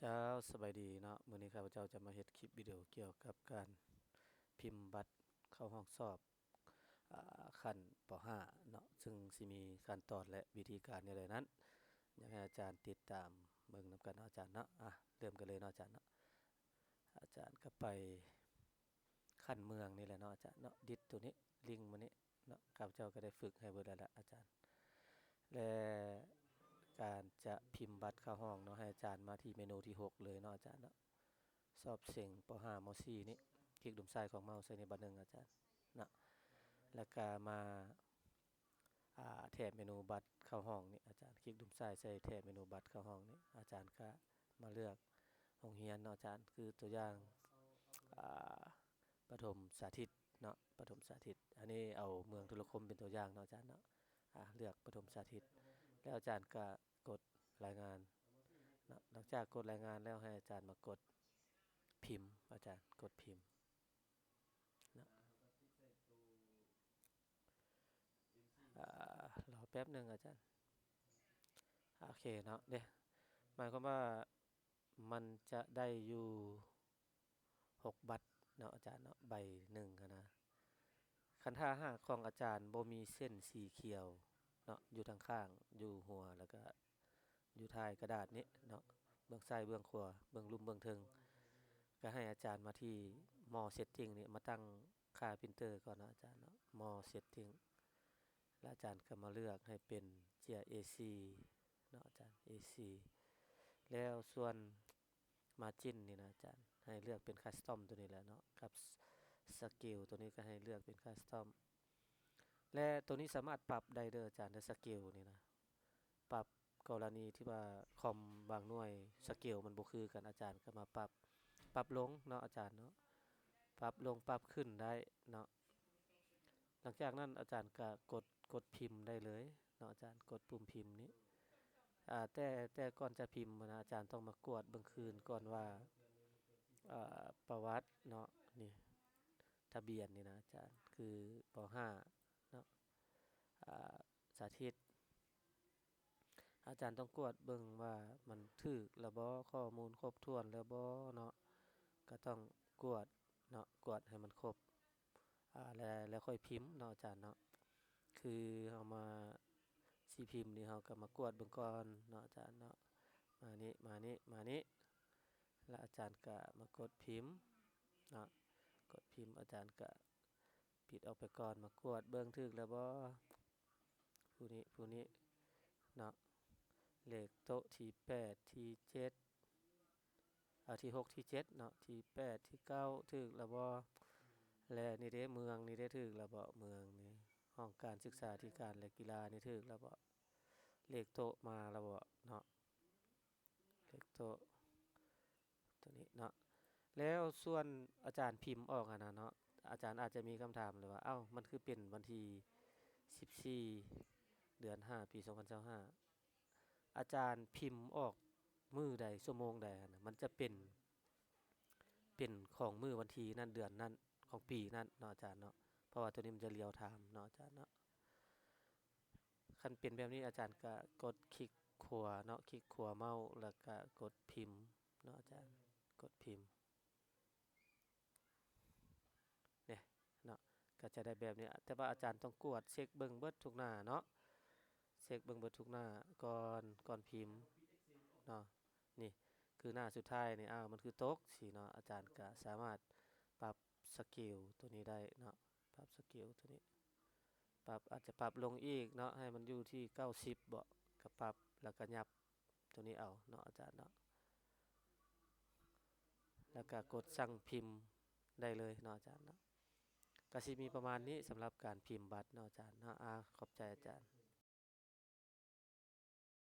ເຈົ້າ ສະບາຍດີເນາະ, ມື້ນີ້ຂ້າພະເຈົ້າຈະມາເຮັດຄລິບວິດີໂອກ່ຽວກັບການພິມບັດເຂົ້າຫ້ອງສອບ ອາ ຂັ້ນ ປໍຫ້າ ເນາະ, ເຊິ່ງຊິມີຂັ້ນຕອນ ແລະ ວິທີການແນວໃດນັ້ນ ຢາກໃຫ້ອາຈານຕິດຕາມເບິ່ງນຳກັນເນາະອາຈານເນາະ. ອາ ເລີ່ມກັນເລີຍເນາະອາຈານເນາະ. ອາຈານກໍໄປຂັ້ນເມືອງນີ້ແຫຼະເນາະອາຈານເນາະ, ດິດໂຕນີ້ ລິງມານີ້ເນາະ, ຂ້າພະເຈົ້າກໍໄດ້ຝຶກໃຫ້ເບິດແລ້ວລະອາຈານ. ແລະ ການຈະພິມບັດເຂົ້າຫ້ອງເນາະ, ໃຫ້ອາຈານມາທີ່ເມນູທີຫົກເລີຍເນາະອາຈານເນາະ. ສອບເສັງ ປໍຫ້າ ມໍສີ່ນີ້ ຄລິກດຸມຊ້າຍຂອງເມົາໃສ່ນີ້ບາດໜຶ່ງອາຈານເນາະ, ແລ້ວກະມາ ອາ ແຖບເມນູບັດເຂົ້າຫ້ອງນີ້ ອາຈານຄລິກດຸມຊ້າຍໃສ່ແຖບເມນູບັດເຂົ້າຫ້ອງນີ້, ອາຈານກະມາເລືອກໂຮງຮຽນເນາະອາຈານ, ຄືຕົວຢ່າງ ອາ ປະຖົມສາທິດເນາະ, ປະຖົມສາທິດ. ອັນນີ້ເອົາເມືອງທຸລະຄົມເປັນຕົວຢ່າງເນາະອາຈານເນາະ. ອາ ເລືອກປະຖົມສາທິດ ແລ້ວອາຈານກະກົດລາຍງານເນາະ. ຫຼັງຈາກກົດລາຍງານແລ້ວ ໃຫ້ອາຈານມາກົດພິມ, ອາຈານກົດພິມເນາະ. ອາ ລໍແປັບໜຶ່ງອາຈານ. ໂອເຄເນາະ, ເດ້ ໝາຍຄວາມວ່າມັນຈະໄດ້ຢູ່ຫົກບັດເນາະອາຈານເນາະ, ໃບໜຶ່ງຫັ້ນນະ. ຄັນຖ້າຫາກຂອງອາຈານບໍ່ມີເສັ້ນສີຂຽວເນາະ ຢູ່ທາງຂ້າງ ຢູ່ຫົວ ແລ້ວກະ ຢູ່ທ້າຍກະດາດນີ້ເນາະ, ເບື້ອງຊ້າຍເບື້ອງຂວາ ເບື້ອງລຸ່ມເບື້ອງເທິງ, ກະໃຫ້ອາຈານມາທີ່ More Setting ນີ້ ມາຕັ້ງຄ່າ Printer ກ່ອນເນາະອາຈານເນາະ, More Setting. ແລ້ວອາຈານກະມາເລືອກໃຫ້ເປັນເຈ້ຍ ເອສີ່ ເນາະອາຈານ, ເອສີ່. ແລ້ວສ່ວນ Margin ນີ້ນະອາຈານ ໃຫ້ເລືອກເປັນ Custom ໂຕນີ້ແຫຼະເນາະ ກັບ Scale ໂຕນີ້ກໍໃຫ້ເລືອກເປັນ Custom. ແລະ ໂຕນີ້ສາມາດປັບໄດ້ເດີອາຈານເດີ, Scale ນີ້ນະ ປັບກໍລະນີທີ່ວ່າຄອມບາງໜ່ວຍ Scale ມັນບໍ່ຄືກັນ, ອາຈານກໍມາປັບ, ປັບລົງເນາະອາຈານເນາະ, ປັບລົງປັບຂຶ້ນໄດ້ເນາະ. ຫຼັງຈາກນັ້ນອາຈານກໍກົດ, ກົດພິມໄດ້ເລີຍເນາະອາຈານ, ກົດປຸ່ມພິມນີ້. ອາ ແຕ່, ແຕ່ກ່ອນຈະພິມຫັ້ນນະ ອາຈານຕ້ອງມາກວດເບິ່ງຄືນກ່ອນວ່າ ອາ ປະຫວັດເນາະ ນີ້ ທະບຽນນີ້ນະອາຈານ ຄື ປໍຫ້າ ເນາະ, ອາ ສາທິດ. ອາຈານຕ້ອງກວດເບິ່ງວ່າມັນຖືກແລ້ວບໍ່, ຂໍ້ມູນຄົບຖ້ວນແລ້ວບໍ່ເນາະ, ກໍຕ້ອງກວດເນາະ, ກວດໃຫ້ມັນຄົບ ອາ ແລ້ວ, ແລ້ວຄ່ອຍພິມເນາະອາຈານເນາະ. ຄືເຮົາມາຊິພິມນີ້ ເຮົາກໍມາກວດເບິ່ງກ່ອນເນາະອາຈານເນາະ. ມານີ້, ມານີ້, ມານີ້ ແລ້ວອາຈານກໍມາກົດພິມເນາະ, ກົດພິມ ອາຈານກໍ ປິດອອກໄປກ່ອນ, ມາກວດເບິ່ງຖືກແລ້ວບໍ່ ຜູ້ນີ້, ຜູ້ນີ້ເນາະ, ເລກໂຕະທີແປດ ທີເຈັດ ເອົາ ທີຫົກ ທີເຈັດເນາະ, ທີແປດ ທີເກົ້າ ຖືກແລ້ວບໍ່? ແລະ ນີ້ເດ້ ເມືອງນີ້ເດ້ ຖືກແລ້ວບໍ່? ເມືອງນີ້ ຫ້ອງການສຶກສາທິການ ແລະ ກິລານີ້ ຖືກແລ້ວບໍ່? ເລກໂຕະມາແລ້ວບໍ່ເນາະ? ເລກໂຕະ ໂຕນີ້ເນາະ. ແລ້ວສ່ວນອາຈານພິມອອກຫັ້ນນະເນາະ, ອາຈານອາດຈະມີຄຳຖາມເລີຍວ່າ ເອົ້າ ມັນຄືເປັນວັນທີສິບສີ່ ເດືອນຫ້າ ປີສອງພັນຊາວຫ້າ ອາຈານພິມອອກມື້ໃດ ຊົ່ວໂມງໃດຫັ້ນນະ, ມັນຈະເປັນ ເປັນຂອງມື້ວັນທີນັ້ນ ເດືອນນັ້ນ ຂອງປີນັ້ນເນາະອາຈານເນາະ, ເພາະວ່າໂຕນີ້ມັນຈະລຽວທາມເນາະອາຈານເນາະ. ຄັນເປັນແບບນີ້ ອາຈານກະກົດຄລິກຂວາເນາະ, ຄລິກຂວາເມົາ ແລ້ວກະກົດພິມເນາະອາຈານ, ກົດພິມເດ້ເນາະ, ກະຈະໄດ້ແບບນີ້. ແຕ່ວ່າອາຈານຕ້ອງກວດເຊັກເບິ່ງເບິດທຸກໜ້າເນາະ, ເຊັກເບິ່ງເບິດທຸກໜ້າກ່ອນ, ກ່ອນພິມເນາະ. ນີ້ຄືໜ້າສຸດທ້າຍນີ້ ອ້າວ ມັນຄືຕົກຊີ້ເນາະ, ອາຈານກະສາມາດປັບ ສະເກວໂຕນີ້ໄດ້ເນາະ, ປັບສະເກວໂຕນີ້ ປັບ ອາດຈະປັບລົງອີກເນາະ, ໃຫ້ມັນຢູ່ທີ່ເກົ້າສິບເບາະ, ກະປັບ ແລ້ວກະຫຍັບໂຕນີ້ເອົາເນາະອາຈານເນາະ, ແລ້ວກະກົດສັ່ງພິມໄດ້ເລີຍເນາະອາຈານເນາະ. ກະຊິມີປະມານນີ້ສຳລັບການພິມບັດເນາະອາຈານເນາະ. ອາ ຂອບໃຈອາຈານ.